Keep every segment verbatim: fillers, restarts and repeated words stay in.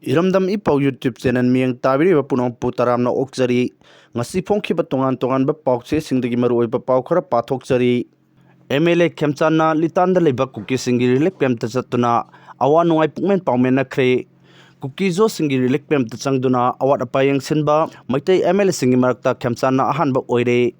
ꯏꯔꯝꯗꯝ ꯏ ꯄꯥꯎ YouTube channel ꯃꯤꯠꯌꯦꯡ ꯇꯥꯕꯤꯔꯤꯕ ꯄꯨꯝꯅꯃꯛꯄꯨ ꯇꯔꯥꯝꯅ ꯑꯣꯛꯆꯔꯤ꯫ ꯉꯁꯤ ꯐꯣꯡꯈꯤꯕ ꯇꯣꯉꯥꯟ ꯇꯣꯉꯥꯟꯕ ꯄꯥꯎꯆꯦꯁꯤꯡꯗꯒꯤ ꯃꯔꯨꯑꯣꯏꯕ ꯄꯥꯎ ꯈꯔ ꯄꯥꯊꯣꯛꯆꯔꯤ꯫ ꯑꯦꯝ ꯑꯦꯜ ꯑꯦ ꯈꯦꯝꯆꯥꯟꯅ ꯂꯤꯇꯥꯟꯗ ꯂꯩꯕ ꯀꯨꯀꯤꯁꯤꯡꯒꯤ relief camp ꯇ ꯆꯠꯇꯨꯅ ꯑꯋꯥ ꯅꯨꯡꯉꯥꯏ ꯄꯨꯛꯃꯦꯟ ꯄꯥꯎꯃꯦꯟꯅꯈ꯭ꯔꯦ꯫ ꯀꯨꯀꯤ ꯖꯣꯁꯤꯡꯒꯤ relief camp ꯇ ꯆꯪꯗꯨꯅ ꯑꯋꯥꯠ ꯑꯄꯥ ꯌꯦꯡꯁꯤꯟꯕ ꯃꯩꯇꯩ ꯑꯦꯝ ꯑꯦꯜ ꯑꯦꯁꯤꯡꯒꯤ ꯃꯔꯛꯇ ꯈꯦꯝꯆꯥꯟꯅ ꯑꯍꯥꯟꯕ ꯑꯣꯏꯔꯦ꯫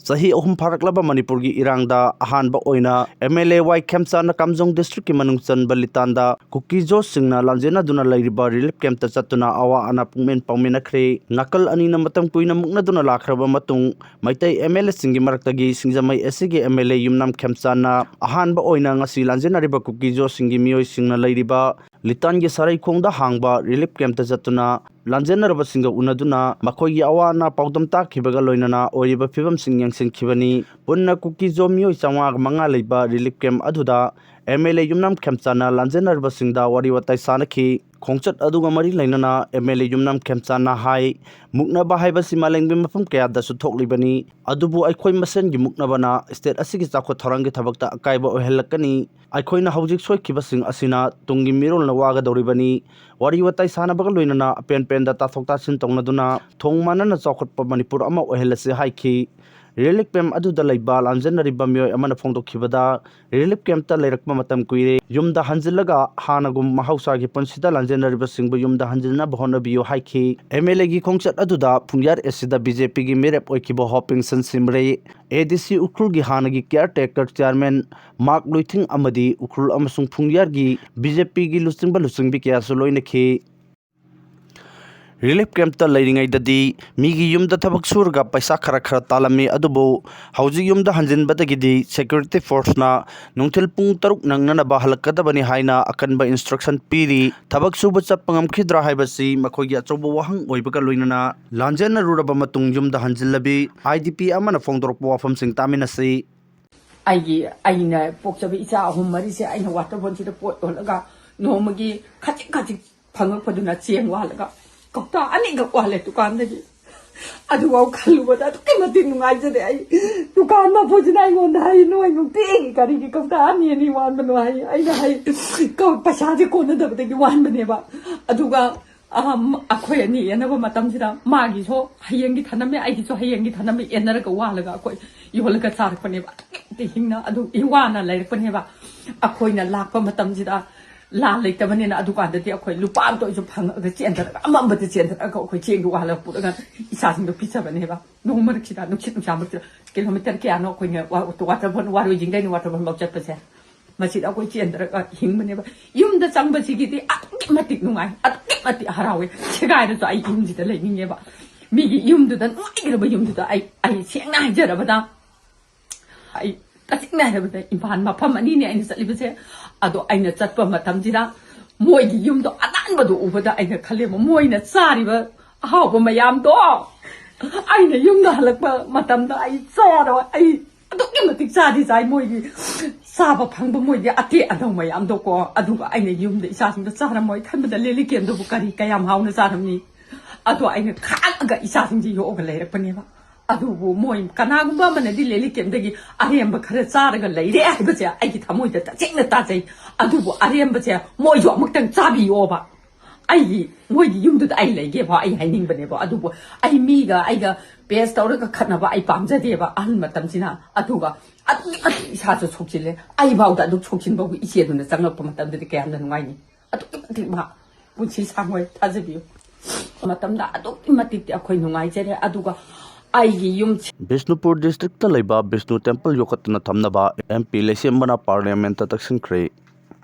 ꯆꯍꯤ ꯑꯍꯨꯝ ꯐꯥꯔꯛꯂꯕ ꯃꯅꯤꯄꯨꯔꯒꯤ ꯏꯔꯥꯡꯗ ꯑꯍꯥꯟꯕ ꯑꯣꯏꯅ ꯑꯦꯝ ꯑꯦꯜ ꯑꯦ ꯋꯥꯏ ꯈꯦꯝꯆꯥꯟꯅ ꯀꯥꯝꯖꯣꯡ district ꯀꯤ ꯃꯅꯨꯡ ꯆꯟꯕ ꯂꯤꯇꯥꯟꯗ ꯀꯨꯀꯤ ꯖꯣꯁꯤꯡꯅ ꯂꯥꯟꯖꯦꯟꯅꯗꯨꯅ ꯂꯩꯔꯤꯕ relief camp ꯇ ꯆꯠꯇꯨꯅ ꯑꯋꯥ ꯑꯅꯥ ꯄꯨꯛꯃꯦꯟ ꯄꯥꯎꯃꯤꯟꯅꯈ꯭ꯔꯦ꯫ ꯅꯥꯀꯜ ꯑꯅꯤꯅ ꯃꯇꯝ ꯀꯨꯏꯅ ꯃꯨꯛꯅꯗꯨꯅ ꯂꯥꯛꯈ꯭ꯔꯕ ꯃꯇꯨꯡ ꯃꯩꯇꯩ ꯑꯦꯝ ꯑꯦꯜ ꯑꯦꯁꯤꯡꯒꯤ ꯃꯔꯛꯇꯒꯤ ꯁꯤꯡꯖꯃꯩ ꯑꯦꯁ ꯁꯤꯒꯤ ꯑꯦꯝ ꯑꯦꯜ ꯑꯦ ꯌꯨꯝꯅꯥꯝ ꯈꯦꯝꯆꯥꯟꯅ ꯑꯍꯥꯟꯕ ꯑꯣꯏꯅ ꯉꯁꯤ ꯂꯥꯟꯖꯦꯟꯅꯔꯤꯕ ꯀꯨꯀꯤ ꯖꯣꯁꯤꯡꯒꯤ ꯃꯤꯑꯣꯏꯁꯤꯡꯅ ꯂꯩꯔꯤꯕ ꯂꯤꯇꯥꯟꯒꯤ ꯁꯔꯩꯈꯣꯡꯗ ꯍꯥꯡꯕ relief camp ꯇ ꯆꯠꯇꯨꯅ ꯂꯥꯟꯖꯦꯟꯅꯔꯕꯁꯤꯡꯒ ꯎꯅꯗꯨꯅ ꯃꯈꯣꯏꯒꯤ ꯑꯋꯥ ꯑꯅꯥ ꯄꯥꯎꯗꯝ ꯇꯥꯈꯤꯕꯒ ꯂꯣꯏꯅꯅ ꯑꯣꯏꯔꯤꯕ ꯐꯤꯕꯝꯁꯤꯡ ꯌꯦꯡꯁꯤꯟꯈꯤꯕꯅꯤ꯫ ꯄꯨꯟꯅ ꯀꯨꯀꯤ ꯖꯣ ꯃꯤꯑꯣꯏ ꯆꯥꯝꯃꯉꯥꯒ ꯃꯉꯥ ꯂꯩꯕ relief camp ꯑꯗꯨꯗ ꯑꯦꯝ ꯑꯦꯜ ꯑꯦ ꯌꯨꯝꯅꯥꯝ ꯈꯦꯝꯆꯥꯟꯅ ꯂꯥꯟꯖꯦꯟꯅꯔꯕꯁꯤꯡꯗ ꯋꯥꯔꯤ ꯋꯥꯇꯥꯏ ꯁꯥꯟꯅꯈꯤ꯫ ꯈꯣꯡꯆꯠ ꯑꯗꯨꯒ ꯃꯔꯤ ꯂꯩꯅꯅ ꯑꯦꯝ ꯑꯦꯜ ꯑꯦ ꯌꯨꯝꯅꯥꯝ ꯈꯦꯝꯆꯥꯟꯅ ꯍꯥꯏ, ꯃꯨꯛꯅꯕ ꯍꯥꯏꯕꯁꯤ ꯃꯥꯂꯦꯝꯒꯤ ꯃꯐꯝ ꯀꯌꯥꯗꯁꯨ ꯊꯣꯛꯂꯤꯕꯅꯤ, ꯑꯗꯨꯕꯨ ꯑꯩꯈꯣꯏ ꯃꯁꯦꯟꯒꯤ ꯃꯨꯛꯅꯕꯅ state ꯑꯁꯤꯒꯤ ꯆꯥꯎꯈꯠ ꯊꯧꯔꯥꯡꯒꯤ ꯊꯕꯛꯇ ꯑꯀꯥꯏꯕ ꯑꯣꯏꯍꯜꯂꯛꯀꯅꯤ꯫ ꯑꯩꯈꯣꯏꯅ ꯍꯧꯖꯤꯛ ꯁꯣꯏꯈꯤꯕꯁꯤꯡ ꯑꯁꯤꯅ ꯇꯨꯡꯒꯤ ꯃꯤꯔꯣꯜꯅ ꯋꯥꯒꯗꯧꯔꯤꯕꯅꯤ꯫ ꯋꯥꯔꯤ ꯋꯥꯇꯥꯏ ꯁꯥꯟꯅꯕꯒ ꯂꯣꯏꯅꯅ ꯑꯄꯦꯟ ꯄꯦꯟꯗ ꯇꯥꯊꯣꯛ ꯇꯥꯁꯤꯟ ꯇꯧꯅꯗꯨꯅ ꯊꯣꯡ ꯃꯥꯟꯅꯅ ꯆꯥꯎꯈꯠꯄ ꯃꯅꯤꯄꯨꯔ ꯑꯃ ꯑꯣꯏꯍꯜꯂꯁꯤ ꯍꯥꯏꯈꯤ꯫ Relief camp ꯑꯗꯨꯗ ꯂꯩꯕ ꯂꯥꯟꯖꯦꯟꯅꯔꯤꯕ ꯃꯤꯑꯣꯏ ꯑꯃꯅ ꯐꯣꯡꯗꯣꯛꯈꯤꯕꯗ, relief camp ꯇ ꯂꯩꯔꯛꯄ ꯃꯇꯝ ꯀꯨꯏꯔꯦ, ꯌꯨꯝꯗ ꯍꯟꯖꯤꯜꯂꯒ ꯍꯥꯟꯅꯒꯨꯝ ꯃꯍꯧꯁꯥꯒꯤ ꯄꯨꯟꯁꯤꯗ ꯂꯥꯟꯖꯦꯟꯅꯔꯤꯕꯁꯤꯡꯕꯨ ꯌꯨꯝꯗ ꯍꯟꯖꯤꯟꯅꯕ ꯍꯣꯠꯅꯕꯤꯌꯨ ꯍꯥꯏꯈꯤ꯫ ꯑꯦꯝ ꯑꯦꯜ ꯑꯦꯒꯤ ꯈꯣꯡꯆꯠ ꯑꯗꯨꯗ ꯐꯨꯡꯌꯥꯔ ꯑꯦꯁꯤꯗ ꯕꯤ ꯖꯦ ꯄꯤꯒꯤ ꯃꯤꯔꯦꯞ ꯑꯣꯏꯈꯤꯕ ꯍꯣꯄꯤꯡꯁꯟ ꯁꯤꯝꯔꯦ, ꯑꯦ ꯗꯤ ꯁꯤ ꯎꯈ꯭ꯔꯨꯜꯒꯤ ꯍꯥꯟꯅꯒꯤ caretaker chairman ꯃꯥꯔꯛ ꯂꯨꯏꯊꯤꯡ ꯑꯃꯗꯤ ꯎꯈ꯭ꯔꯨꯜ ꯑꯃꯁꯨꯡ ꯐꯨꯡꯌꯥꯔꯒꯤ ꯕꯤ ꯖꯦ ꯄꯤꯒꯤ ꯂꯨꯆꯤꯡꯕ ꯂꯨꯆꯤꯡꯕꯤ ꯀꯌꯥꯁꯨ ꯂꯣꯏꯅꯈꯤ꯫ Relief camp ꯇ ꯂꯩꯔꯤꯉꯩꯗꯗꯤ ꯃꯤꯒꯤ ꯌꯨꯝꯗ ꯊꯕꯛ ꯁꯨꯔꯒ ꯄꯩꯁꯥ ꯈꯔ ꯈꯔ ꯇꯥꯜꯂꯝꯃꯤ, ꯑꯗꯨꯕꯨ ꯍꯧꯖꯤꯛ ꯌꯨꯝꯗ ꯍꯟꯖꯤꯟꯕꯗꯒꯤꯗꯤ security force ꯅ ꯅꯨꯡꯊꯤꯜ ꯄꯨꯡ ꯇꯔꯨꯛ ꯅꯪꯅꯅꯕ ꯍꯜꯂꯛꯀꯗꯕꯅꯤ ꯍꯥꯏꯅ ꯑꯀꯟꯕ instruction ꯄꯤꯔꯤ꯫ ꯊꯕꯛ ꯁꯨꯕ ꯆꯠꯄ ꯉꯝꯈꯤꯗ꯭ꯔꯥ ꯍꯥꯏꯕꯁꯤ ꯃꯈꯣꯏꯒꯤ ꯑꯆꯧꯕ ꯋꯥꯍꯪ ꯑꯣꯏꯕꯒ ꯂꯣꯏꯅꯅ ꯂꯥꯟꯖꯦꯟꯅꯔꯨꯔꯕ ꯃꯇꯨꯡ ꯌꯨꯝꯗ ꯍꯟꯖꯤꯜꯂꯕꯤ꯫ ꯑꯥꯏ ꯗꯤ ꯄꯤ ꯑꯃꯅ ꯐꯣꯡꯗꯣꯔꯛꯄ ꯋꯥꯐꯝꯁꯤꯡ ꯇꯥꯃꯤꯟꯅꯁꯤ꯫ ꯑꯩꯒꯤ, ꯑꯩꯅ ꯄꯣꯛꯆꯕ ꯏꯆꯥ ꯑꯍꯨꯝ ꯃꯔꯤꯁꯦ ꯑꯩꯅ water bottle ꯁꯤꯗ ꯄꯣꯠ ꯌꯣꯜꯂꯒ ꯅꯣꯡꯃꯒꯤ ꯈꯖꯤꯛ ꯈꯖꯤꯛ ꯐꯪꯉꯛꯄꯗꯨꯅ ꯆꯦꯡ ꯋꯥꯜꯂꯒ ꯀꯧꯇꯥ ꯑꯅꯤꯈꯛ ꯋꯥꯜꯂꯦ ꯗꯨꯀꯥꯟꯗꯒꯤ꯫ ꯑꯗꯨꯐꯥꯎ ꯈꯜꯂꯨꯕꯗ ꯑꯗꯨꯛꯀꯤ ꯃꯇꯤꯛ ꯅꯨꯡꯉꯥꯏꯖꯗꯦ꯫ ꯑꯩ ꯗꯨꯀꯥꯟ ꯃꯄꯨꯁꯤꯅ ꯑꯩꯉꯣꯟꯗ ꯍꯥꯏ, "ꯅꯣꯏ ꯅꯨꯡꯇꯤꯒꯤ ꯀꯔꯤꯒꯤ ꯀꯧꯇꯥ ꯑꯅꯤ ꯑꯅꯤ ꯋꯥꯟꯕꯅꯣ?" ꯍꯥꯏ꯫ ꯑꯩꯅ ꯍꯥꯏ, "ꯀꯧ-, ꯄꯩꯁꯥꯁꯦ ꯀꯣꯟꯅꯗꯕꯗꯒꯤ ꯋꯥꯟꯕꯅꯦꯕ꯫ ꯑꯗꯨꯒ ꯑꯝ, ꯑꯩꯈꯣꯏ ꯑꯅꯤ ꯌꯦꯟꯅꯕ ꯃꯇꯝꯁꯤꯗ ꯃꯥꯒꯤꯁꯨ ꯍꯌꯦꯡꯒꯤ ꯊꯅꯝꯃꯦ, ꯑꯩꯒꯤꯁꯨ ꯍꯌꯦꯡꯒꯤ ꯊꯅꯝꯃꯦ, ꯌꯦꯟꯅꯔꯒ ꯋꯥꯜꯂꯒ ꯑꯩꯈꯣꯏ ꯌꯣꯜꯂꯒ ꯆꯥꯔꯛꯄꯅꯦꯕ꯫ ꯑꯗꯨꯛꯀꯤ ꯃꯇꯤꯛ ꯍꯤꯡꯅ ꯑꯗꯨ ꯏ ꯋꯥꯅ ꯂꯩꯔꯛꯄꯅꯦꯕ꯫ ꯑꯩꯈꯣꯏꯅ ꯂꯥꯛꯄ ꯃꯇꯝꯁꯤꯗ ꯂꯥꯟ ꯂꯩꯇꯕꯅꯤꯅ ꯑꯗꯨꯀꯥꯟꯗꯗꯤ ꯑꯩꯈꯣꯏ ꯂꯨꯄꯥ ꯑꯃꯇ ꯑꯣꯏꯁꯨ ꯐꯪꯉꯒ ꯆꯦꯟꯊꯔꯒ ꯑꯃꯝꯕꯗ ꯆꯦꯟꯊꯔꯒ ꯑꯩꯈꯣꯏ ꯆꯦꯡꯗꯣ ꯋꯥꯜꯂꯒ ꯄꯨꯔꯒ ꯏꯆꯥꯁꯤꯡꯗꯣ ꯄꯤꯖꯕꯅꯦꯕ꯫ ꯅꯣꯡ ꯃꯔꯛꯁꯤꯗ ꯅꯨꯡꯁꯤꯠ ꯅꯨꯡꯁꯥ ꯃꯔꯛꯁꯤꯗ ꯀꯤꯂꯣꯃꯤꯇꯔ ꯀꯌꯥꯅꯣ ꯑꯩꯈꯣꯏꯅ ꯋꯥ-, ꯋꯥꯇꯔꯐꯣꯟ, ꯋꯥꯔꯣꯏ ꯆꯤꯡꯗꯩꯅ ꯋꯥꯇꯔꯐꯣꯟꯐꯥꯎ ꯆꯠꯄꯁꯦ꯫ ꯃꯁꯤꯗ ꯑꯩꯈꯣꯏ ꯆꯦꯟꯊꯔꯒ ꯍꯤꯡꯕꯅꯦꯕ꯫ ꯌꯨꯝꯗ ꯆꯪꯕꯁꯤꯒꯤꯗꯤ ꯑꯗꯨꯛꯀꯤ ꯃꯇꯤꯛ ꯅꯨꯡꯉꯥꯏ, ꯑꯗꯨꯛꯀꯤ ꯃꯇꯤꯛ ꯍꯔꯥꯎꯋꯦ꯫ ꯁꯦꯒꯥꯏꯔꯁꯨ ꯑꯩ ꯌꯨꯝꯁꯤꯗ ꯂꯩꯅꯤꯡꯉꯦꯕ꯫ ꯃꯤꯒꯤ ꯌꯨꯝꯗꯨꯗ, ꯅꯨꯡꯉꯥꯏꯈ꯭ꯔꯕ ꯌꯨꯝꯗꯨꯗ ꯑꯩ, ꯑꯩ ꯁꯦꯡꯅ ꯍꯥꯏꯖꯔꯕꯗ, ꯑꯩ ꯇꯁꯦꯡꯅ ꯍꯥꯏꯔꯕꯗ ꯏꯝꯐꯥꯜ ꯃꯐꯝ ꯑꯅꯤꯅꯦ ꯑꯩꯅ ꯆꯠꯂꯤꯕꯁꯦ꯫ ꯑꯗꯣ ꯑꯩꯅ ꯆꯠꯄ ꯃꯇꯝꯁꯤꯗ ꯃꯣꯏꯒꯤ ꯌꯨꯝꯗꯣ ꯑꯅꯥꯟꯕꯗꯣ ꯎꯕꯗ ꯑꯩꯅ ꯈꯜꯂꯦꯕ, ꯃꯣꯏꯅ ꯆꯥꯔꯤꯕ ꯑꯍꯥꯎꯕ ꯃꯌꯥꯝꯗꯣ ꯑꯩꯅ ꯌꯨꯝꯗ ꯍꯜꯂꯛꯄ ꯃꯇꯝꯗ ꯑꯩ ꯆꯥꯔꯣꯏ꯫ ꯑꯩ ꯑꯗꯨꯛꯀꯤ ꯃꯇꯤꯛ ꯆꯥꯗꯤ ꯆꯥꯏ ꯃꯣꯏꯒꯤ ꯆꯥꯕ ꯐꯪꯕ ꯃꯣꯏꯒꯤ ꯑꯇꯦꯛ ꯑꯅꯧ ꯃꯌꯥꯝꯗꯣꯀꯣ꯫ ꯑꯗꯨꯒ ꯑꯩꯅ ꯌꯨꯝꯗ ꯏꯆꯥꯁꯤꯡꯗꯣ ꯆꯥꯔꯝꯃꯣꯏ ꯈꯟꯕꯗ ꯂꯦꯂꯤꯀꯦꯟꯗꯨꯕꯨ ꯀꯔꯤ ꯀꯌꯥꯝ ꯍꯥꯎꯅ ꯆꯥꯔꯝꯅꯤ꯫ ꯑꯗꯣ ꯑꯩꯅ ꯈꯥꯛꯑꯒ ꯏꯆꯥꯁꯤꯡꯁꯦ ꯌꯣꯛꯑꯒ ꯂꯩꯔꯛꯄꯅꯦꯕ꯫ ꯑꯗꯨꯕꯨ ꯃꯣꯏ ꯀꯅꯥꯒꯨꯝꯕ ꯑꯃꯅꯗꯤ ꯂꯦꯂꯤꯀꯦꯟꯗꯒꯤ ꯑꯔꯦꯝꯕ ꯈꯔ ꯆꯥꯔꯒ ꯂꯩꯔꯦ ꯍꯥꯏꯕꯁꯦ ꯑꯩꯒꯤ ꯊꯃꯣꯏꯗ ꯇꯁꯦꯡꯅ ꯇꯥꯖꯩ꯫ ꯑꯗꯨꯕꯨ ꯑꯔꯦꯝꯕꯁꯦ ꯃꯣꯏꯁꯨ ꯑꯃꯨꯛꯇꯪ ꯆꯥꯕꯤꯌꯣꯕ꯫ ꯑꯩꯒꯤ, ꯃꯣꯏꯒꯤ ꯌꯨꯝꯗꯨꯗ ꯑꯩ ꯂꯩꯒꯦꯕ ꯑꯩ ꯍꯥꯏꯅꯤꯡꯕꯅꯦꯕ꯫ ꯑꯗꯨꯕꯨ ꯑꯩ ꯃꯤꯒ ꯑꯩꯒ ꯄꯦꯁ ꯇꯧꯔꯒ ꯈꯠꯅꯕ ꯑꯩ ꯄꯥꯝꯖꯗꯦꯕ ꯑꯍꯜ ꯃꯇꯝꯁꯤꯅ꯫ ꯑꯗꯨꯒ ꯑꯗꯨꯛꯀꯤ ꯃꯇꯤꯛ ꯏꯁꯥꯁꯨ ꯁꯣꯛꯆꯤꯜꯂꯦ꯫ ꯑꯩꯐꯥꯎꯗ ꯑꯗꯨꯛ ꯁꯣꯛꯆꯤꯟꯕꯕꯨ ꯏꯆꯦꯗꯨꯅ ꯆꯪꯂꯛꯄ ꯃꯇꯝꯗꯗꯤ ꯀꯌꯥꯝꯅ ꯅꯨꯡꯉꯥꯏꯅꯤ꯫ ꯑꯗꯨꯛꯀꯤ ꯃꯇꯤꯛ ꯃꯥ ꯄꯨꯟꯁꯤ ꯁꯥꯡꯉꯣꯏ, ꯊꯥꯖꯕꯤꯌꯨ꯫ ꯃꯇꯝꯗ ꯑꯗꯨꯛꯀꯤ ꯃꯇꯤꯛ ꯑꯩꯈꯣꯏ ꯅꯨꯡꯉꯥꯏꯖꯔꯦ꯫ ꯑꯗꯨꯒ ꯑꯩꯒꯤ ꯌꯨꯝ ꯕꯤꯁꯅꯨꯄꯨꯔ ꯗꯤꯁꯇ꯭ꯔꯤꯛꯇ ꯂꯩꯕ ꯕꯤꯁꯅꯨ ꯇꯦꯝꯄꯜ ꯌꯣꯛꯈꯠꯇꯨꯅ ꯊꯝꯅꯕ ꯑꯦꯝ ꯄꯤ ꯂꯩꯁꯦꯝꯕꯅ ꯄꯥꯔꯂꯤꯌꯥꯃꯦꯟꯠꯇ ꯇꯛꯁꯤꯟꯈ꯭ꯔꯦ꯫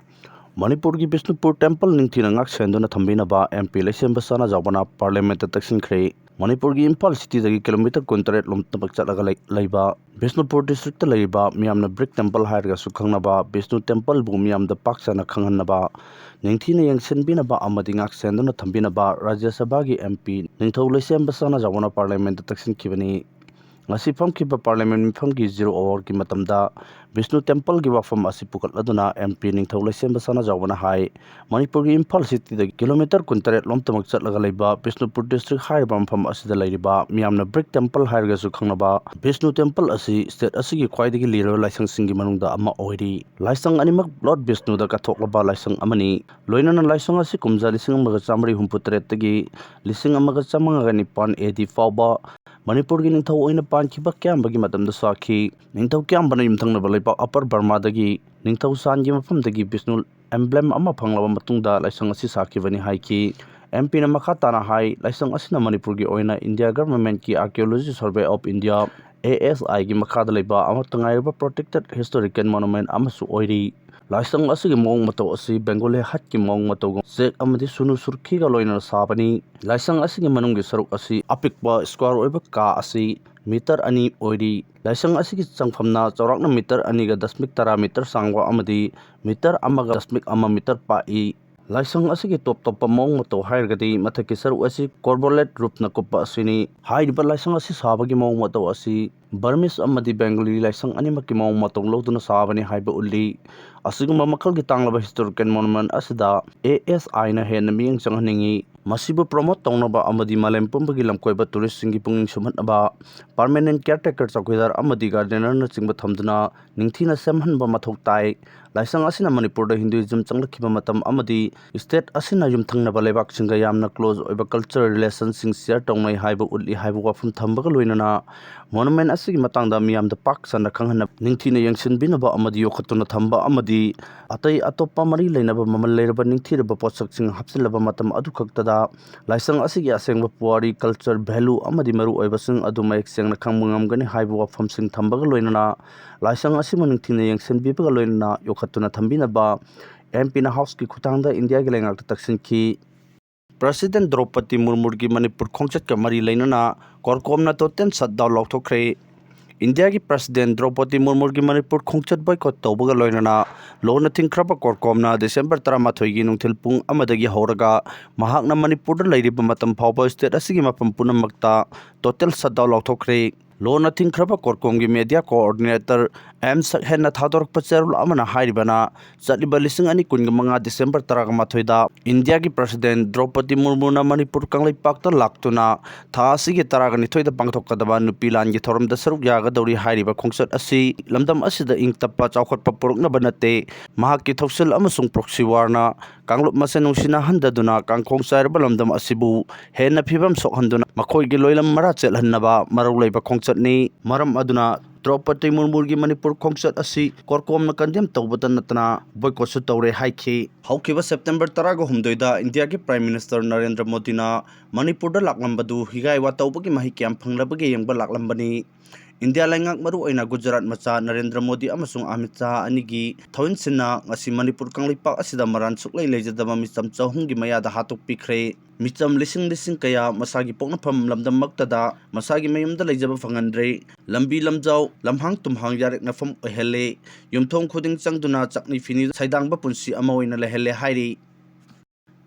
ꯃꯅꯤꯄꯨꯔꯒꯤ ꯕꯤꯁꯅꯨꯄꯨꯔ ꯇꯦꯝꯄꯜ ꯅꯤꯡꯊꯤꯅ ꯉꯥꯛ ꯁꯦꯟꯗꯨꯅ ꯊꯝꯕꯤꯅꯕ ꯑꯦꯝ ꯄꯤ ꯂꯩꯁꯦꯝꯕ ꯁꯅꯥꯖꯥꯎꯕꯅ ꯄꯥꯔꯂꯤꯌꯥꯃꯦꯟꯠꯇ ꯇꯛꯁꯤꯟꯈ꯭ꯔꯦ꯫ ꯃꯅꯤꯄꯨꯔꯒꯤ ꯏꯝꯐꯥꯜ ꯁꯤꯇꯤꯗꯒꯤ ꯀꯤꯂꯣꯃꯤꯇꯔ ꯀꯨꯟꯇꯔꯦꯠ ꯂꯣꯝꯇꯃꯛ ꯆꯠꯂꯒ ꯂꯩ-, ꯂꯩꯕ ꯕꯤꯁꯅꯨꯄꯨꯔ ꯗꯤꯁꯇ꯭ꯔꯤꯛꯇ ꯂꯩꯔꯤꯕ ꯃꯤꯌꯥꯝꯅ ꯕ꯭ꯔꯤꯛ ꯇꯦꯝꯄꯜ ꯍꯥꯏꯔꯒꯁꯨ ꯈꯪꯅꯕ ꯕꯤꯁꯅꯨ ꯇꯦꯝꯄꯜꯕꯨ ꯃꯤꯌꯥꯝꯗ ꯄꯥꯛ ꯁꯟꯅ ꯈꯪꯍꯟꯅꯕ, ꯅꯤꯡꯊꯤꯅ ꯌꯦꯡꯁꯤꯟꯕꯤꯅꯕ ꯑꯃꯗꯤ ꯉꯥꯛ ꯁꯦꯟꯗꯨꯅ ꯊꯝꯕꯤꯅꯕ ꯔꯥꯖ꯭ꯌ ꯁꯚꯥꯒꯤ ꯑꯦꯝ ꯄꯤ ꯅꯤꯡꯊꯧ ꯂꯩꯁꯦꯝꯕ ꯁꯅꯥꯖꯥꯎꯕꯅ ꯄꯥꯔꯂꯤꯌꯥꯃꯦꯟꯠꯇ ꯇꯛꯁꯤꯟꯈꯤꯕꯅꯤ꯫ ꯉꯁꯤ ꯐꯝꯈꯤꯕ ꯄꯥꯔꯂꯤꯌꯥꯃꯦꯟ ꯃꯤꯐꯝꯒꯤ ꯖꯤꯔꯣ ꯑꯋꯥꯔꯒꯤ ꯃꯇꯝꯗ ꯕꯤꯁꯅꯨ ꯇꯦꯝꯄꯜꯒꯤ ꯋꯥꯐꯝ ꯑꯁꯤ ꯄꯨꯈꯠꯂꯗꯨꯅ ꯑꯦꯝ ꯄꯤ ꯅꯤꯡꯊꯧ ꯂꯩꯁꯦꯝꯕ ꯁꯅꯥꯖꯥꯎꯕꯅ ꯍꯥꯏ, ꯃꯅꯤꯄꯨꯔꯒꯤ ꯏꯝꯐꯥꯜ ꯁꯤꯇꯤꯗꯒꯤ ꯀꯤꯂꯣꯃꯤꯇꯔ ꯀꯨꯟꯇꯔꯦꯠ ꯂꯣꯝꯇꯃꯛ ꯆꯠꯂꯒ ꯂꯩꯕ ꯕꯤꯁꯅꯨꯄꯨꯔ ꯗꯤꯁꯇ꯭ꯔꯤꯛ ꯍꯥꯏꯔꯤꯕ ꯃꯐꯝ ꯑꯁꯤꯗ ꯂꯩꯔꯤꯕ ꯃꯤꯌꯥꯝꯅ ꯕ꯭ꯔꯤꯛ ꯇꯦꯝꯄꯜ ꯍꯥꯏꯔꯒꯁꯨ ꯈꯪꯅꯕ ꯕꯤꯁꯅꯨ ꯇꯦꯝꯄꯜ ꯑꯁꯤ ꯁ꯭ꯇꯦꯠ ꯑꯁꯤꯒꯤ ꯈ꯭ꯋꯥꯏꯗꯒꯤ ꯂꯤꯔꯕ ꯂꯥꯏꯁꯪꯁꯤꯡꯒꯤ ꯃꯅꯨꯡꯗ ꯑꯃ ꯑꯣꯏꯔꯤ꯫ ꯂꯥꯏꯁꯪ ꯑꯅꯤꯃꯛ ꯂꯣꯔꯗ ꯕꯤꯁꯅꯨꯗ ꯀꯠꯊꯣꯛꯂꯕ ꯂꯥꯏꯁꯪ ꯑꯃꯅꯤ꯫ ꯂꯣꯏꯅꯅ ꯂꯥꯏꯁꯪ ꯑꯁꯤ ꯀꯨꯝꯖꯥ ꯂꯤꯁꯤꯡ ꯑꯃꯒ ꯆꯥꯃꯔꯤ ꯍꯨꯝꯐꯨ ꯇꯔꯦꯠꯇꯒꯤ ꯂꯤꯁꯤꯡ ꯑꯃꯒ ꯆꯥꯃꯉꯥꯒ ꯅꯤꯄꯥꯟ ꯑꯦ ꯗꯤ ꯐꯥꯎꯕ ꯃꯅꯤꯄꯨꯔꯒꯤ ꯅꯤꯡꯊꯧ ꯑꯣꯏꯅ ꯄꯥꯟꯈꯤꯕ ꯀꯌꯥꯝꯕꯒꯤ ꯃꯇꯝꯗ ꯁꯥꯈꯤ꯫ ꯅꯤꯡꯊꯧ ꯀꯌꯥꯝꯕꯅ ꯌꯨꯝꯊꯪꯅꯕ ꯂꯩꯕꯥꯛ ꯑꯄꯔ ꯕꯔꯃꯥꯗꯒꯤ ꯅꯤꯡꯊꯧ ꯁꯥꯟꯒꯤ ꯃꯐꯝꯗꯒꯤ ꯕꯤꯁꯅꯨ ꯑꯦꯝꯕ꯭ꯂꯦꯝ ꯑꯃ ꯐꯪꯂꯕ ꯃꯇꯨꯡꯗ ꯂꯥꯏꯁꯪ ꯑꯁꯤ ꯁꯥꯈꯤꯕꯅꯤ ꯍꯥꯏꯈꯤ꯫ ꯑꯦꯝ ꯄꯤꯅ ꯃꯈꯥ ꯇꯥꯅ ꯍꯥꯏ, ꯂꯥꯏꯁꯪ ꯑꯁꯤꯅ ꯃꯅꯤꯄꯨꯔꯒꯤ ꯑꯣꯏꯅ ꯏꯟꯗꯤꯌꯥ ꯒꯚꯔꯟꯃꯦꯟꯠꯀꯤ archaeology survey of India, A S ꯑꯥꯏꯒꯤ ꯃꯈꯥꯗ ꯂꯩꯕ ꯑꯃꯠꯇ ꯉꯥꯏꯔꯕ ꯄ꯭ꯔꯣꯇꯦꯛꯇꯦꯗ ꯍꯤꯁꯇꯣꯔꯤꯀꯦꯜ ꯃꯣꯅꯨꯃꯦꯟꯠ ꯑꯃꯁꯨ ꯑꯣꯏꯔꯤ꯫ ꯂꯥꯏꯁꯪ ꯑꯁꯤꯒꯤ ꯃꯑꯣꯡ ꯃꯇꯧ ꯑꯁꯤ ꯕꯦꯡꯒꯣꯂꯤ ꯍꯠꯀꯤ ꯃꯑꯣꯡ ꯃꯇꯧꯒ ꯆꯦꯛ ꯑꯃꯗꯤ ꯁꯨꯅꯨ ꯁꯨꯔꯈꯤꯒ ꯂꯣꯏꯅꯅ ꯁꯥꯕꯅꯤ꯫ ꯂꯥꯏꯁꯪ ꯑꯁꯤꯒꯤ ꯃꯅꯨꯡꯒꯤ ꯁꯔꯨꯛ ꯑꯁꯤ ꯑꯄꯤꯛꯄ ꯁ꯭ꯀ꯭ꯋꯥꯔ ꯑꯣꯏꯕ ꯀꯥ ꯑꯁꯤ ꯃꯤꯇꯔ ꯑꯅꯤ ꯑꯣꯏꯔꯤ꯫ ꯂꯥꯏꯁꯪ ꯑꯁꯤꯒꯤ ꯆꯪꯐꯝꯅ ꯆꯥꯎꯔꯥꯛꯅ ꯃꯤꯇꯔ ꯑꯅꯤꯒ ꯗꯁꯃꯤꯛ ꯇꯔꯥ ꯃꯤꯇꯔ ꯁꯥꯡꯕ ꯑꯃꯗꯤ ꯃꯤꯇꯔ ꯑꯃꯒ ꯗꯁꯃꯤꯛ ꯑꯃ ꯃꯤꯇꯔ ꯄꯥꯛꯏ꯫ ꯂꯥꯏꯁꯪ ꯑꯁꯤꯒꯤ ꯇꯣꯞ ꯇꯣꯞꯄ ꯃꯑꯣꯡ ꯃꯇꯧ ꯍꯥꯏꯔꯒꯗꯤ ꯃꯊꯛꯀꯤ ꯁꯔꯨꯛ ꯑꯁꯤ ꯀꯣꯔꯕꯣꯂꯦꯠ ꯔꯨꯞꯅ ꯀꯨꯞꯄ ꯑꯁꯤꯅꯤ꯫ ꯍꯥꯏꯔꯤꯕ ꯂꯥꯏꯁꯪ ꯑꯁꯤ ꯁꯥꯕꯒꯤ ꯃꯑꯣꯡ ꯃꯇꯧ ꯑꯁꯤ ꯕꯔꯃꯤꯁ ꯑꯃꯗꯤ ꯕꯦꯡꯒꯂꯤ ꯂꯥꯏꯁꯪ ꯑꯅꯤꯃꯛꯀꯤ ꯃꯑꯣꯡ ꯃꯇꯧ ꯂꯧꯗꯨꯅ ꯁꯥꯕꯅꯤ ꯍꯥꯏꯕ ꯎꯠꯂꯤ꯫ ꯑꯁꯤꯒꯨꯝꯕ ꯃꯈꯜꯒꯤ ꯇꯥꯡꯂꯕ ꯍꯤꯁꯇꯣꯔꯤꯀꯦꯜ ꯃꯣꯅꯨꯃꯦꯟꯠ ꯑꯁꯤꯗ ꯑꯦ ꯑꯦꯁ ꯑꯥꯏꯅ ꯍꯦꯟꯅ ꯃꯤꯠꯌꯦꯡ ꯆꯪꯍꯟꯅꯤꯡꯏ꯫ ꯃꯁꯤꯕꯨ ꯄ꯭ꯔꯣꯃꯣꯠ ꯇꯧꯅꯕ ꯑꯃꯗꯤ ꯃꯥꯂꯦꯝ ꯄꯨꯝꯕꯒꯤ ꯂꯝꯀꯣꯏꯕ ꯇꯨꯔꯤꯁꯁꯤꯡꯒꯤ ꯄꯨꯛꯅꯤꯡ ꯁꯨꯝꯍꯠꯅꯕ ꯄꯥꯔꯃꯦꯅꯦꯟꯠ ꯀꯤꯌꯔꯇꯦꯀꯔ, ꯆꯧꯀꯤꯗꯥꯔ ꯑꯃꯗꯤ ꯒꯥꯔꯗꯦꯅꯔꯅꯆꯤꯡꯕ ꯊꯝꯗꯨꯅ ꯅꯤꯡꯊꯤꯅ ꯁꯦꯝꯍꯟꯕ ꯃꯊꯧ ꯇꯥꯏ꯫ ꯂꯥꯏꯁꯪ ꯑꯁꯤꯅ ꯃꯅꯤꯄꯨꯔꯗ ꯍꯤꯟꯗꯨꯏꯖꯝ ꯆꯪꯂꯛꯈꯤꯕ ꯃꯇꯝ ꯑꯃꯗꯤ ꯁ꯭ꯇꯦꯠ ꯑꯁꯤꯅ ꯌꯨꯝꯊꯪꯅꯕ ꯂꯩꯕꯥꯛꯁꯤꯡꯒ ꯌꯥꯝꯅ ꯀ꯭ꯂꯣꯖ ꯑꯣꯏꯕ ꯀꯜꯆꯔꯦꯜ ꯔꯤꯂꯦꯁꯟꯁꯤꯡ ꯁꯤꯌꯔ ꯇꯧꯅꯩ ꯍꯥꯏꯕ ꯎꯠꯂꯤ ꯍꯥꯏꯕ ꯋꯥꯐꯝ ꯊꯝꯕꯒ ꯂꯣꯏꯅꯅ ꯃꯣꯅꯨꯃꯦꯟꯠ ꯑꯁꯤꯒꯤ ꯃꯇꯥꯡꯗ ꯃꯤꯌꯥꯝꯗ ꯄꯥꯛ ꯁꯟꯅ ꯈꯪꯍꯟꯅꯕ ꯅꯤꯡꯊꯤꯅ ꯌꯦꯡꯁꯤꯟꯕꯤꯅꯕ ꯑꯃꯗꯤ ꯌꯣꯛꯈꯠꯇꯨꯅ ꯊꯝꯕ ꯑꯃꯗꯤ ꯑꯇꯩ ꯑꯇꯣꯞꯄ ꯃꯔꯤ ꯂꯩꯅꯕ ꯃꯃꯜ ꯂꯩꯔꯕ ꯅꯤꯡꯊꯤꯔꯕ ꯄꯣꯠꯁꯛꯁꯤꯡ ꯍꯥꯞꯆꯤꯜꯂꯕ ꯃꯇꯝ ꯑꯗꯨ ꯈꯛꯇꯗ ꯂꯥꯏꯁꯪ ꯑꯁꯤꯒꯤ ꯑꯁꯦꯡꯕ ꯄꯨꯋꯥꯔꯤ, ꯀꯜꯆꯔ, ꯚꯦꯂꯨ ꯑꯃꯗꯤ ꯃꯔꯨꯑꯣꯏꯕꯁꯤꯡ ꯑꯗꯨ ꯃꯌꯦꯛ ꯁꯦꯡꯅ ꯈꯪꯕ ꯉꯝꯒꯅꯤ ꯍꯥꯏꯕ ꯋꯥꯐꯝꯁꯤꯡ ꯊꯝꯕꯒ ꯂꯣꯏꯅꯅ ꯂꯥꯏꯁꯪ ꯑꯁꯤꯕꯨ ꯅꯤꯡꯊꯤꯅ ꯌꯦꯡꯁꯤꯟꯕꯤꯕꯒ ꯂꯣꯏꯅꯅ ꯌꯣꯛꯈꯠꯇꯨꯅ ꯊꯝꯕꯤꯅꯕ ꯑꯦꯝ ꯄꯤꯅ ꯍꯥꯎꯁꯀꯤ ꯈꯨꯠꯊꯥꯡꯗ ꯏꯟꯗꯤꯌꯥꯒꯤ ꯂꯩꯉꯥꯛꯇ ꯇꯛꯁꯤꯟꯈꯤ꯫ ꯄ꯭ꯔꯁꯤꯗꯦꯟꯠ ꯗ꯭ꯔꯧꯄꯗꯤ ꯃꯨꯔꯃꯨꯒꯤ ꯃꯅꯤꯄꯨꯔ ꯈꯣꯡꯆꯠꯀ ꯃꯔꯤ ꯂꯩꯅꯅ ꯀꯣꯔꯀꯣꯝꯅ ꯇꯣꯇꯦꯜ ꯁꯠꯗꯥꯎꯟ ꯂꯥꯎꯊꯣꯛꯈ꯭ꯔꯦ꯫ ꯏꯟꯗꯤꯌꯥꯒꯤ ꯄ꯭ꯔꯁꯤꯗꯦꯟꯠ ꯗ꯭ꯔꯧꯄꯗꯤ ꯃꯨꯔꯃꯨꯒꯤ ꯃꯅꯤꯄꯨꯔ ꯈꯣꯡꯆꯠ ꯕꯣꯏꯀꯣꯠ ꯇꯧꯕꯒ ꯂꯣꯏꯅꯅ ꯂꯣꯟꯅ ꯊꯤꯡꯈ꯭ꯔꯕ ꯀꯣꯔꯀꯣꯝꯅ ꯗꯤꯁꯦꯝꯕꯔ ꯇꯔꯥꯃꯥꯊꯣꯏꯒꯤ ꯅꯨꯡꯊꯤꯜ ꯄꯨꯡ ꯑꯃꯗꯒꯤ ꯍꯧꯔꯒ ꯃꯍꯥꯛꯅ ꯃꯅꯤꯄꯨꯔꯗ ꯂꯩꯔꯤꯕ ꯃꯇꯝ ꯐꯥꯎꯕ ꯁ꯭ꯇꯦꯠ ꯑꯁꯤꯒꯤ ꯃꯐꯝ ꯄꯨꯝꯅꯃꯛꯇ ꯇꯣꯇꯦꯜ ꯁꯠꯗꯥꯎꯟ ꯂꯥꯎꯊꯣꯛꯈ꯭ꯔꯦ꯫ ꯂꯣꯟꯅ ꯊꯤꯡꯈ꯭ꯔꯕ ꯀꯣꯔꯀꯣꯝꯒꯤ media coordinator ꯑꯦꯝ ꯁꯛꯍꯦꯟꯅ ꯊꯥꯗꯣꯔꯛꯄ ꯆꯦꯔꯣꯜ ꯑꯃꯅ ꯍꯥꯏꯔꯤꯕꯅ, ꯆꯠꯂꯤꯕ ꯂꯤꯁꯤꯡ ꯑꯅꯤ ꯀꯨꯟꯒ ꯃꯉꯥ December ꯇꯔꯥꯃꯥꯊꯣꯏꯗ ꯏꯟꯗꯤꯌꯥꯒꯤ President ꯗ꯭ꯔꯧꯄꯗꯤ ꯃꯨꯔꯃꯨꯅ ꯃꯅꯤꯄꯨꯔ ꯀꯪꯂꯩꯄꯥꯛꯇ ꯂꯥꯛꯇꯨꯅ ꯊꯥ ꯑꯁꯤꯒꯤ ꯇꯔꯥꯒ ꯅꯤꯊꯣꯏꯗ ꯄꯥꯡꯊꯣꯛꯀꯗꯕ ꯅꯨꯄꯤ ꯂꯥꯟꯒꯤ ꯊꯧꯔꯝꯗ ꯁꯔꯨꯛ ꯌꯥꯒꯗꯧꯔꯤ ꯍꯥꯏꯔꯤꯕ ꯈꯣꯡꯆꯠ ꯑꯁꯤ ꯂꯝꯗꯝ ꯑꯁꯤꯗ ꯏꯪ ꯇꯞꯄ ꯆꯥꯎꯈꯠꯄ ꯄꯨꯔꯛꯅꯕ ꯅꯠꯇꯦ, ꯃꯍꯥꯛꯀꯤ ꯊꯧꯁꯤꯜ ꯑꯃꯁꯨꯡ proxy warꯅ ꯀꯥꯡꯂꯨꯞ ꯃꯁꯦꯟ ꯅꯨꯡꯁꯤꯅꯍꯟꯗꯗꯨꯅ ꯀꯥꯡꯈꯣꯡ ꯆꯥꯏꯔꯕ ꯂꯝꯗꯝ ꯑꯁꯤꯕꯨ ꯍꯦꯟꯅ ꯐꯤꯕꯝ ꯁꯣꯛꯍꯟꯗꯨꯅ ꯃꯈꯣꯏꯒꯤ ꯂꯣꯏꯂꯝ ꯃꯔꯥ ꯆꯦꯠꯍꯟꯅꯕ ꯃꯔꯧ ꯂꯩꯕ ꯈꯣꯡꯆꯠꯅꯤ꯫ ꯃꯔꯝ ꯑꯗꯨꯅ ꯗ꯭ꯔꯧꯄꯗꯤ ꯃꯨꯔꯃꯨꯒꯤ ꯃꯅꯤꯄꯨꯔ ꯈꯣꯡꯆꯠ ꯑꯁꯤ ꯀꯣꯔꯀꯣꯝꯅ condemn ꯇꯧꯕꯇ ꯅꯠꯇꯅ boycottꯁꯨ ꯇꯧꯔꯦ ꯍꯥꯏꯈꯤ꯫ ꯍꯧꯈꯤꯕ September ꯇꯔꯥꯒ ꯍꯨꯝꯗꯣꯏꯗ ꯏꯟꯗꯤꯌꯥꯒꯤ Prime Minister ꯅꯔꯦꯟꯗ꯭ꯔ ꯃꯣꯗꯤꯅ ꯃꯅꯤꯄꯨꯔꯗ ꯂꯥꯛꯂꯝꯕꯗꯨ ꯍꯤꯒꯥꯏ ꯋꯥꯇꯧꯕꯒꯤ ꯃꯍꯩ ꯀꯌꯥꯝ ꯐꯪꯂꯕꯒꯦ ꯌꯦꯡꯕ ꯂꯥꯛꯂꯝꯕꯅꯤ꯫ ꯏꯟꯗꯤꯌꯥ ꯂꯩꯉꯥꯛ, ꯃꯔꯨ ꯑꯣꯏꯅ ꯒꯨꯖꯔꯥꯠ ꯃꯆꯥ ꯅꯔꯦꯟꯗ꯭ꯔ ꯃꯣꯗꯤ ꯑꯃꯁꯨꯡ ꯑꯃꯤꯠ ꯁꯥꯍ ꯑꯅꯤꯒꯤ ꯊꯧꯏꯟꯁꯤꯟꯅ ꯉꯁꯤ ꯃꯅꯤꯄꯨꯔ ꯀꯪꯂꯩꯄꯥꯛ ꯑꯁꯤꯗ ꯃꯔꯥꯟ ꯁꯨꯛꯂꯩ ꯂꯩꯖꯗꯕ ꯃꯤꯆꯝ ꯆꯍꯨꯝꯒꯤ ꯃꯌꯥꯗ ꯍꯥꯠꯇꯣꯛꯄꯤꯈ꯭ꯔꯦ꯫ ꯃꯤꯆꯝ ꯂꯤꯁꯤꯡ ꯂꯤꯁꯤꯡ ꯀꯌꯥ ꯃꯁꯥꯒꯤ ꯄꯣꯛꯅꯐꯝ ꯂꯝꯗꯝꯃꯛꯇꯗ ꯃꯁꯥꯒꯤ ꯃꯌꯨꯝꯗ ꯂꯩꯖꯕ ꯐꯪꯍꯟꯗ꯭ꯔꯦ꯫ ꯂꯝꯕꯤ ꯂꯝꯖꯥꯎ, ꯂꯝꯍꯥꯡ ꯇꯨꯝꯍꯥꯡ ꯌꯥꯔꯛꯅꯐꯝ ꯑꯣꯏꯍꯜꯂꯦ꯫ ꯌꯨꯝꯊꯣꯡ ꯈꯨꯗꯤꯡ ꯆꯪꯗꯨꯅ ꯆꯥꯛꯅꯤ ꯐꯤꯅꯤ ꯁꯩꯗꯥꯡꯕ ꯄꯨꯟꯁꯤ ꯑꯃ ꯑꯣꯏꯅ ꯂꯩꯍꯜꯂꯦ ꯍꯥꯏꯔꯤ꯫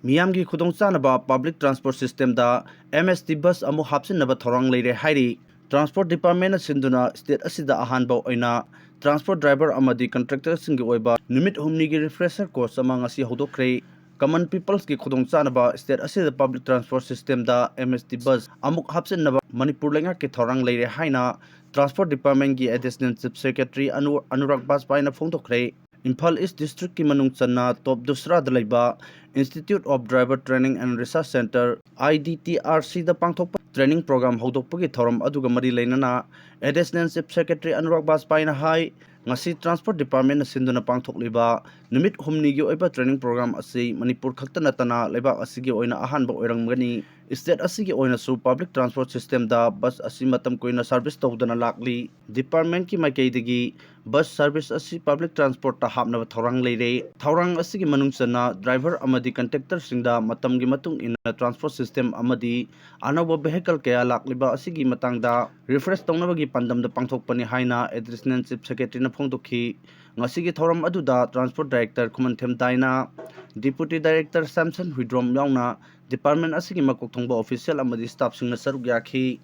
ꯃꯤꯌꯥꯝꯒꯤ ꯈꯨꯗꯣꯡꯆꯥꯅꯕ public transport systemꯗ M S T bus ꯑꯃꯨꯛ ꯍꯥꯞꯆꯤꯟꯅꯕ ꯊꯧꯔꯥꯡ ꯂꯩꯔꯦ ꯍꯥꯏꯔꯤ꯫ Transport Departmentꯅ ꯁꯤꯟꯗꯨꯅ state ꯑꯁꯤꯗ ꯑꯍꯥꯟꯕ ꯑꯣꯏꯅ transport driver ꯑꯃꯗꯤ contractorꯁꯤꯡꯒꯤ ꯑꯣꯏꯕ ꯅꯨꯃꯤꯠ ꯍꯨꯝꯅꯤꯒꯤ refresher course ꯑꯃ ꯉꯁꯤ ꯍꯧꯗꯣꯛꯈ꯭ꯔꯦ꯫ Common peopleꯁꯀꯤ ꯈꯨꯗꯣꯡꯆꯥꯅꯕ state ꯑꯁꯤꯗ public transport systemꯗ M S T bus ꯑꯃꯨꯛ ꯍꯥꯞꯆꯤꯟꯅꯕ ꯃꯅꯤꯄꯨꯔ ꯂꯩꯉꯥꯛꯀꯤ ꯊꯧꯔꯥꯡ ꯂꯩꯔꯦ ꯍꯥꯏꯅ Transport Departmentꯀꯤ Additional Chief Secretary Anu-, Anurag ꯕꯥꯖꯄꯥꯏꯅ ꯐꯣꯡꯗꯣꯛꯈ꯭ꯔꯦ꯫ Imphal East Districtꯀꯤ ꯃꯅꯨꯡ ꯆꯟꯅ ꯇꯣꯞ ꯗꯨꯁꯔꯥꯗ ꯂꯩꯕ Institute of Driver Training and Research Centre, I D T R Cꯗ ꯄꯥꯡꯊꯣꯛꯄ training program ꯍꯧꯗꯣꯛꯄꯒꯤ ꯊꯧꯔꯝ ꯑꯗꯨꯒ ꯃꯔꯤ ꯂꯩꯅꯅ Additional Chief Secretary ꯑꯅꯨꯔꯥꯒ ꯕꯥꯖꯄꯥꯏꯅ ꯍꯥꯏ, ꯉꯁꯤ Transport Departmentꯅ ꯁꯤꯟꯗꯨꯅ ꯄꯥꯡꯊꯣꯛꯂꯤꯕ ꯅꯨꯃꯤꯠ ꯍꯨꯝꯅꯤꯒꯤ ꯑꯣꯏꯕ training program ꯑꯁꯤ ꯃꯅꯤꯄꯨꯔ ꯈꯛꯇ ꯅꯠꯇꯅ ꯂꯩꯕꯥꯛ ꯑꯁꯤꯒꯤ ꯑꯣꯏꯅ ꯑꯍꯥꯟꯕ ꯑꯣꯏꯔꯝꯒꯅꯤ꯫ State ꯑꯁꯤꯒꯤ ꯑꯣꯏꯅꯁꯨ public transport systemꯗ bus ꯑꯁꯤ ꯃꯇꯝ ꯀꯨꯏꯅ service ꯇꯧꯗꯨꯅ ꯂꯥꯛꯂꯤ꯫ Departmentꯀꯤ ꯃꯥꯏꯀꯩꯗꯒꯤ bus service ꯑꯁꯤ public transportꯇ ꯍꯥꯞꯅꯕ ꯊꯧꯔꯥꯡ ꯂꯩꯔꯦ꯫ ꯊꯧꯔꯥꯡ ꯑꯁꯤꯒꯤ ꯃꯅꯨꯡ ꯆꯟꯅ driver ꯑꯃꯗꯤ contractorꯁꯤꯡꯗ ꯃꯇꯝꯒꯤ ꯃꯇꯨꯡ ꯏꯟꯅ transport system ꯑꯃꯗꯤ ꯑꯅꯧꯕ vehicle ꯀꯌꯥ ꯂꯥꯛꯂꯤꯕ ꯑꯁꯤꯒꯤ ꯃꯇꯥꯡꯗ refresh ꯇꯧꯅꯕꯒꯤ ꯄꯥꯟꯗꯝꯗ ꯄꯥꯡꯊꯣꯛꯄꯅꯤ ꯍꯥꯏꯅ Additional Chief Secretaryꯅ ꯐꯣꯡꯗꯣꯛꯈꯤ꯫ ꯉꯁꯤꯒꯤ ꯊꯧꯔꯝ ꯑꯗꯨꯗ Transport Director ꯈꯨꯃꯟꯊꯦꯝ ꯗꯥꯏꯅꯥ, Deputy Director ꯁꯦꯝꯁꯟ ꯍꯨꯏꯗ꯭ꯔꯣꯝ ꯌꯥꯎꯅ department ꯑꯁꯤꯒꯤ ꯃꯀꯣꯛ ꯊꯣꯡꯕ official ꯑꯃꯗꯤ staffꯁꯤꯡꯅ ꯁꯔꯨꯛ ꯌꯥꯈꯤ꯫